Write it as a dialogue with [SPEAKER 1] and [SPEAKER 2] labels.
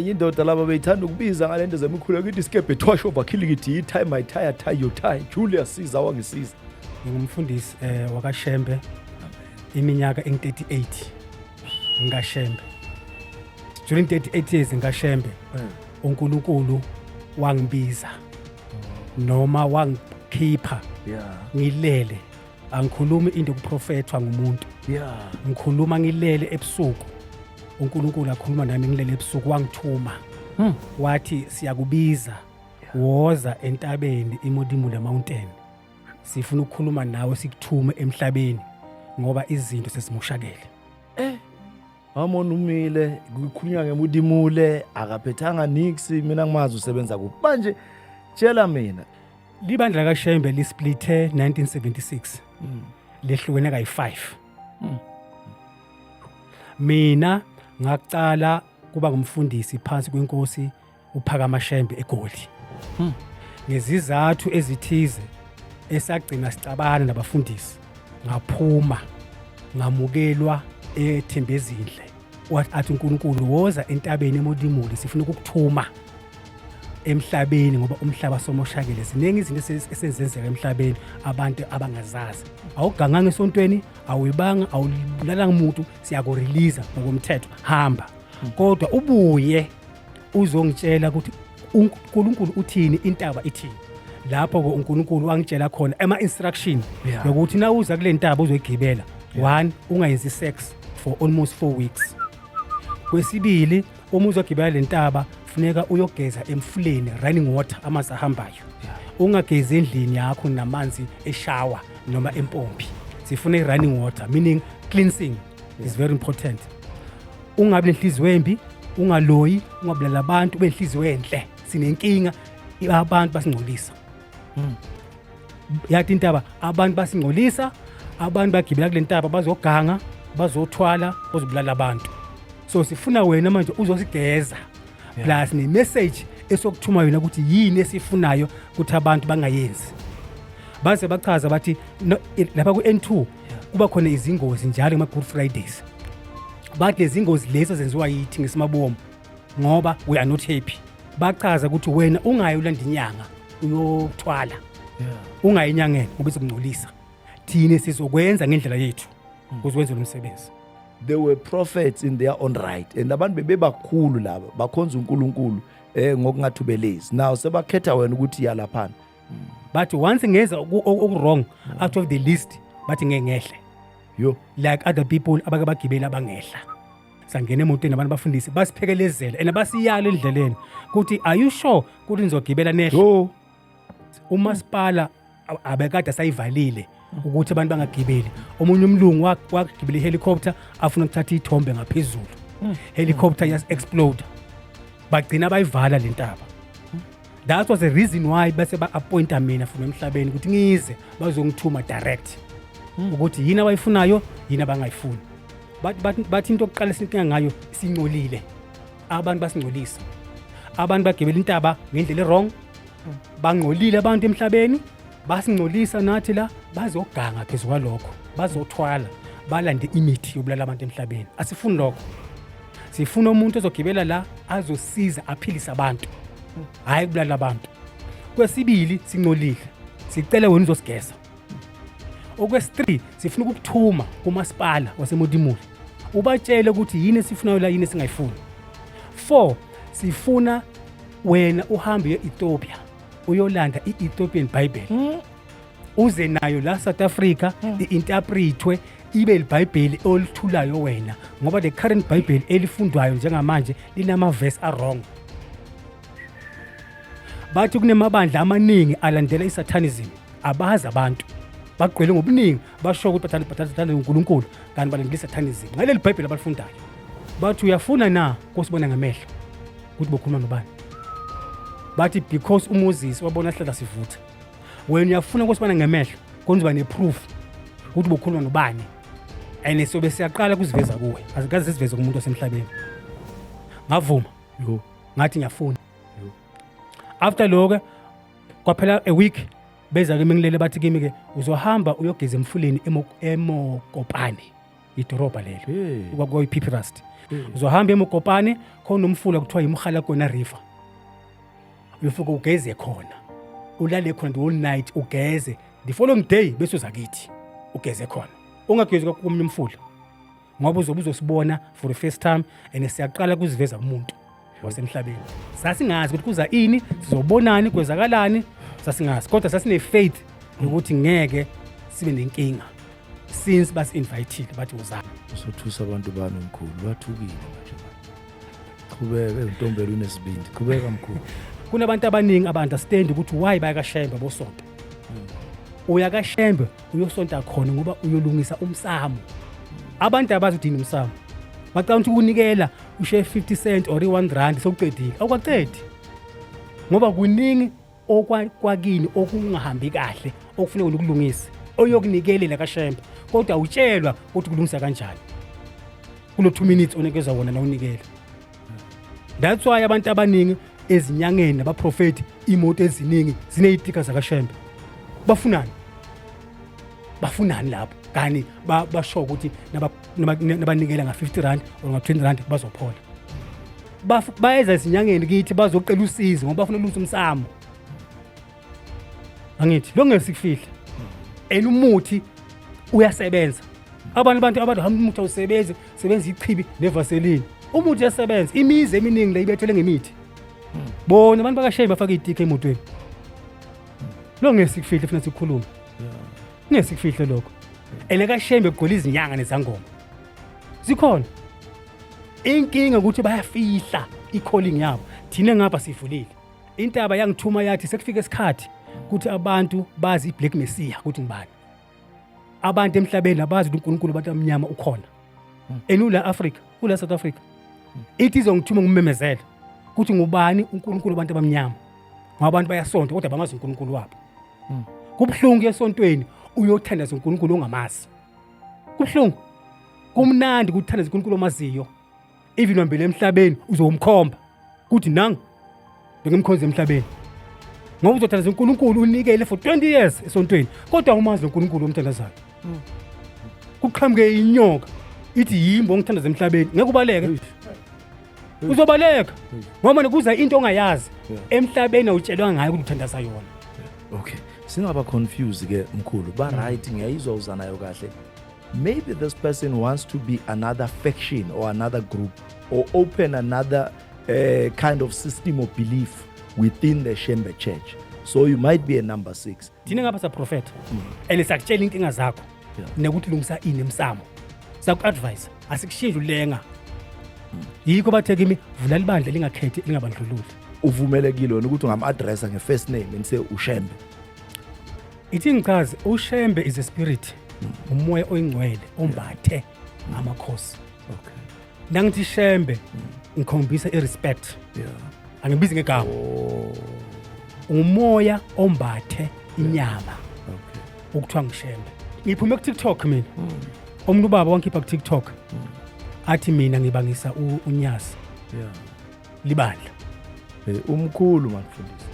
[SPEAKER 1] Enye indoda laba beyithanda ukubiza ngale nto zemikhuleko, ithi isikebhe thwash overkill, ithi yi-tie my tie, tie your tie. Julius Caesar wangisiza.
[SPEAKER 2] Ngingumfundisi wakaShembe, iminyaka engu-38 ngikaShembe. During 38 years ngikaShembe, uNkulunkulu wangibiza noma wangikhipha ngilele. Angikhulumi into kuprofethwa ngumuntu, ngikhuluma ngilele ebusuku. uNkulunkulu akhuluma nami ngilele ebusuku, wangithuma, wathi, "Siyakubiza, woza entabeni iModimule Mountain, sifuna ukukhuluma nawe, sikuthume emhlabeni ngoba izinto sesimoshakele."
[SPEAKER 1] Amona umile kukhulunywa ngeModimule, akaphethanga nix. Mina ngimazi usebenza kuphi manje, tshela mina.
[SPEAKER 2] Libandla kaShembe lisplithe 1976, lehlukene kayi-5. Mina ngaqala kuba ngumfundisi phansi kwenkosi uPhakama Shembe eGoli. Ngezizathu ezithize esagcina sicabana nabafundisi, ngaphuma, ngamukelwa eThembezinhle. Wathi, athi uNkulunkulu, "Woza entabeni eModimule, sifuna ukukuthuma emhlabeni ngoba umhlaba somoshakele. Ziningi izinto esezenzeka emhlabeni abantu abangazazi. Awuganganga esontweni, awuyibanga, awubulalanga umuntu, siyakureleasa ngokomthetho, hamba, kodwa ubuye uzongitshela ukuthi uNkulunkulu uthini, intaba ithini." Lapho ke uNkulunkulu wangitshela khona ama instruction yokuthi nawuza kule ntaba uzoyigibela, one, ungayenzi sex for almost 4 weeks. Kwesibili, uma uzogibela le ntaba funeka uyogeza emfuleni, running water, amanzi ahambayo. Ungagezi endlini yakho namanzi eshawa noma empompi, sifuna i-running water, meaning cleansing is very important. Ungabi nenhliziyo embi, ungaloyi, ungabulala abantu, ube nenhliziyo enhle. Sinenkinga, abantu basingcolisa. Yathi intaba abantu basingcolisa, abantu bagibela kule ntaba bazoganga, bazothwala, bazobulala abantu. So sifuna wena manje uzosigeza, plus ne-message esokuthuma yona ukuthi yini esifunayo ukuthi abantu bangayenzi. Baze bachaza bathi no, lapha ku-N2 kuba khona izingozi njalo ngama-Good Fridays. Bathi lezi ngozi lezo zenziwa yithi ngesimabomu ngoba we are not happy. Bachaza ukuthi wena ungayi ulanda inyanga uyothwala, ungayi enyangeni ngoba izokungcolisa. Thina sizokwenza ngendlela yethu ukuze wenze lo msebenzi.
[SPEAKER 1] They were prophets in their own right, and abantu bebebakhulu laba bakhonza uNkulunkulu ngokungathubelezi. Now sebakhetha wena ukuthi yalaphana.
[SPEAKER 2] Bathi once ngenza oku-wrong, out of the list, bathi ngeke ngehle.
[SPEAKER 1] Yo.
[SPEAKER 2] Like other people abake bagibela abangehla. Sangena emotweni, abantu bafundisi basiphekelezela and basiyala endleleni ukuthi, "Are you sure ukuthi nizogibela nehle?"
[SPEAKER 1] Yo.
[SPEAKER 2] Umasipala abekade asayivalile ukuthi abantu bangagibeli. Omunye umlungu wagibela ihelicopter, afuna ukuthatha iy'thombe ngaphezulu, helicopter yas explode, bagcina bayivala le ntaba. That was the reason why bese ba-appointa mina from emhlabeni ukuthi ngize bazongithuma direct ukuthi yini abayifunayo, yini abangayifuni. Bathi into yokuqala esinkinga ngayo, singcolile, abantu basingcolisa, abantu bagibela intaba ngendlela e-wrong, bangcolile abantu emhlabeni, basingcolisa nathi la, bazoganga, phezu kwalokho bazothwala, balande imithi yobulala abantu emhlabeni. Asifuni lokho, sifuna umuntu ozogibela la azosiza aphilise abantu, hhayi kubulala abantu. Kwesibili, singcolile, sicela wena uzosigeza. Okwesi-3, sifuna ukukuthuma kumasipala waseModimule, ubatshele ukuthi yini esifunayo la, yini esingayifuni. 4, sifuna wena uhambe uye e-Ethiopia, uyolanda i-Ethiopian Bible, uze nayo la South Africa, i-interpretwe ibe libhayibheli olithulayo wena, ngoba the current Bible elifundwayo njengamanje linama-verse a-wrong. Bathi kunemabandla amaningi alandela isatanism, abazi abantu bagqwele ngobuningi, basho ukuthi bathanda uNkulunkulu kanti balandela isatanism ngaleli bhayibheli abalifundayo. Bathi, "Uyafuna na kosibona ngamehlo ukuthi bokhuluma nobani?" Bathi because uMoses wabona sihlahla sivutha, wena uyafuna kosibona ngemehlo kona uzoba ne-proof ukuthi bokhuluma nobani, and sobe siyaqala kuziveza kuwe, azikaze sisiveze kumuntu osemhlabeni. Ngavuma.
[SPEAKER 1] Yo.
[SPEAKER 2] Ngathi ngiyafuna. After lokho kwaphela a week, beza kimi ngilele, bathi kimi ke, "Uzohamba uyogeza emfuleni eMokopane." Idorobha lelo kwakuyi-Pipirust. Uzohamba eMokopane, khona umfula kuthiwa iMogalakwena River, uyofika ugeze khona, ulale khona the whole night, ugeze the following day, bese uza kithi ugeze khona. Ungagezi komunye umfula ngoba uzobe uzosibona for the first time and siyaqala kuziveza kumuntu wasemhlabeni. Sasingazi ukuthi kuza ini, sizobonani, kwenzakalani, sasingazi, kodwa sasine-faith yokuthi ngeke sibe nenkinga since basi-invitile bathi wozani.
[SPEAKER 1] Usothusa abantu bami, mkhulu, bathukile manje. Qhubeka, ntombela, unesibindi, qhubeka mkhulu.
[SPEAKER 2] Kunabantu abaningi aba-understand ukuthi why baya kaShembe bosonta. Uya kaShembe uyosonta khona ngoba uyolungisa umsamo. Abantu abazi ukuthi yini umsamo, bacabanga ukuthi ukunikela ushiye 50 cent or i-1 rand sewucedile. Awukwacedi ngoba kuningi okwakini okungahambi kahle okufuneka ukulungisa oyokunikelela kaShembe, kodwa utshelwa ukuthi kulungisa kanjani kulo 2 minutes onikezwa wona nawunikela. That's why abantu abaningi ezinyangeni nabaprofeti, imoto eziningi ziney'sticker zakaShembe. Bafunani? Bafunani lapho? Kani basho ukuthi nabanikela nga-50 rand or nga-20 rand bazophola. Bayeza ezinyangeni kithi bazocela usizo ngoba bafuna ukulungisa umsamo. Angithi lo ngeke sikufihle, and umuthi uyasebenza. Abantu abantu hamba, umuthi awusebenzi, sebenza ichibi nevaseline. Umuthi uyasebenza. Imizi eminingi le ibethele ngemithi. Bona abantu bakaShembe bafake iy'sticker emotweni. Lo ngeke sikufihle, funa sikhulume, ngeke sikufihle lokho. And kaShembe kugcwele izinyanga nezangoma zikhona. Inkinga ukuthi bayafihla i-calling yabo. Thina ngapha sivulile intaba, yangithuma yathi sekufika isikhathi ukuthi abantu bazi i-Black Messiah ukuthi ngibani. Abantu emhlabeni abazi ukuthi uNkulunkulu abantu abamnyama ukhona and ula Africa, kula South Africa. Ithi izongithuma ngimemezele ukuthi ngubani uNkulunkulu abantu abamnyama, ngoba abantu bayasonta kodwa bamazi uNkulunkulu wabo. Kubuhlungu esontweni uyothandaza uNkulunkulu ongamazi, kubuhlungu. Kumnandi ukuthandaza uNkulunkulu omaziyo. Even uhambele emhlabeni uzomkhomba kuthi nangu bengimkhonza emhlabeni, ngoba uzothandaza uNkulunkulu unikele for 20 years esontweni kodwa umazi uNkulunkulu omthandazayo. Kuqhamuke inyoka ithi yimbo ngithandaza emhlabeni, ngeke ubaleke? Uzobaleka ngoba kuza into ongayazi emhlabeni, awutshelwa ngayo ukuthi uthandaza yona.
[SPEAKER 1] Okay, singaba confused ke mkhulu, ba right, ngiyayizwa uza nayo kahle. Maybe this person wants to be another faction or another group or open another kind of system of belief within the Shembe church, so you might be a number 6.
[SPEAKER 2] Thina ngapha saprofetha and sakutshela inkinga zakho nekuthi lungisa ini emsamo, saku-advise, asikushintshe ulenga. Yikho bathe kimi vula libandla lingakhethi, lingabandlululi.
[SPEAKER 1] Uvumelekile wena ukuthi ungam-addressa nge-first name and say uShembe?
[SPEAKER 2] Ithi ngichaze, uShembe is a spirit, umoya oyingcwele ombathe amakhosi. Nangithi Shembe ngikhombisa i-respect, angibizi ngegama. Umoya ombathe inyama okuthiwa nguShembe. Ngiphume ku-TikTok mina. Omunye ubaba wangikhipha ku-TikTok athi mina ngibangisa uNyazi libandla.
[SPEAKER 1] Umkhulu manifundisi.